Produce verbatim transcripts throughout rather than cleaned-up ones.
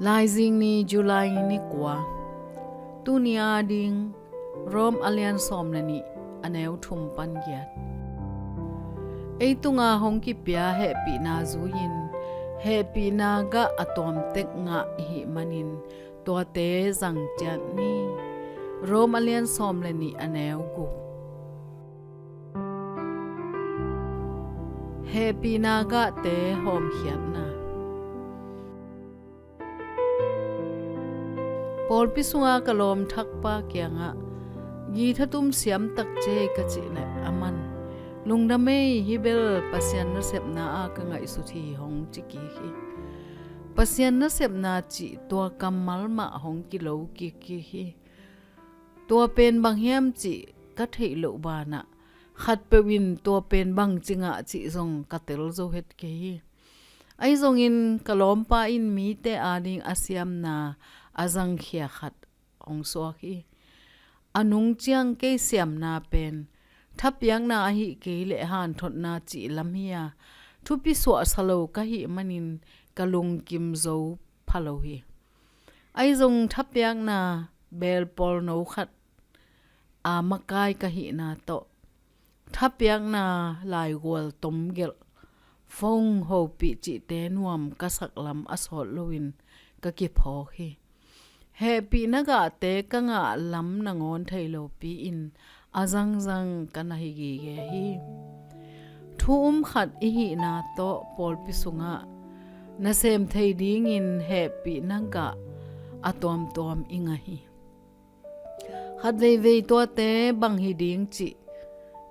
Laizing ni, July ni kua. Tuni ading Rom a lian sawm le nih, a neu thum pan giat. Ei tunga hong kipia hehpihna zui-in hehpihna gah a tuamtek ngah i hih manin tuate zang ciat ni. Rom a lian sawm le nih, a neu guk. Hehpihna gahte hawmkhiatna. Pawlpi sunga ka lawm thakpa kiangah githatum siam takciai ka cih leh aman, "Lungdam ei, hih bel Pasian nasepna a ka ngaihsut hi," hong ci kik hi. Pasian nasepna cih tua kammal mah hong kilo kikkik hi. Tua pen bang hiam cih ka theih loh banah khatpeuh in tua pen bangci ngah cih zong ka tel zo het kei hi. Ahi zongin ka lawmpa in mite ading a siamna a zangkhia khat hong suak hi. A nung ciang kei siamna pen thapiakna ahih kei leh hanthotna cih lam hi-a, thupi suahsa lo ka hih manin ka lungkim zo pha lo hi. Ahi zong thapiakna belpawlno khat a makai ka hihna tawh thapiakna laigual tomgelh, phone hopih cihte nuam ka sak lam a sawt loin ka kiphawk hi. Hehpihna gahte ka ngah lam nangawn thei lopi-in a zangzang ka na hi gige hi. Thu um khat i hihna tawh pawlpi sungah nasem thei dingin hehpihna gah a tuamtuam i ngah hi. Khatveivei tuate bang hi ding cih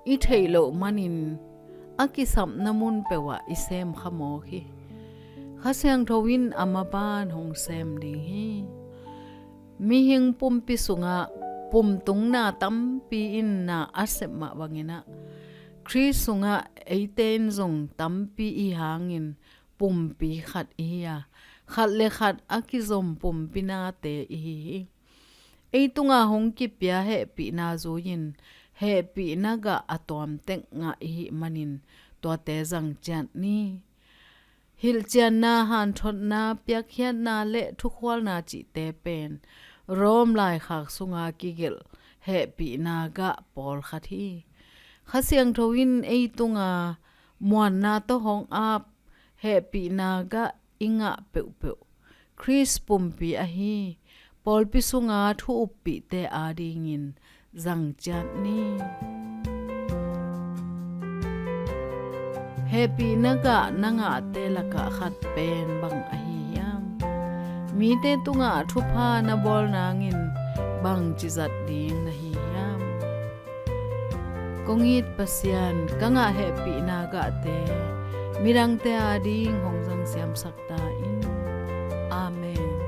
i theih loh manin a kisapna mun peuhah i sem kha mawk hi. Kha Siangtho in a maban hong sem ding hi. Mihing pumpi sungah pumtung na tampi in na a sep mah bangin ah, Khrist sungah eite in zong tampi i hangin pumpi khat i hi a, khat le khat a kizom pumpi nate i hi hi. Ei tunga hong kipia hehpihna zui-in hehpihna gah a tuamtek ngah i hih manin tuate zang ciat ni. Hilhcianna, hanthotna, piakkhiatna le thukhualna cihte pen Rom laikhak sunga kigelh hehpihna gah pawlkhat hi. Kha Siangtho in ei tunga muanna tawh hong ap hehpihna gah i ngah peuhpeuh Khrist pumpi ahi pawlpi sunga thu uppihte adingin zang ciat ni. Hehpihna gah na ngahte lakah khat pen bang ahi hiam? Mite tungah thupha na bawl nangin bangci zat ding na hi hiam? Kong it Pasian, ka ngah hehpihna gahte midangte ading hong zang siamsak ta in. Amen.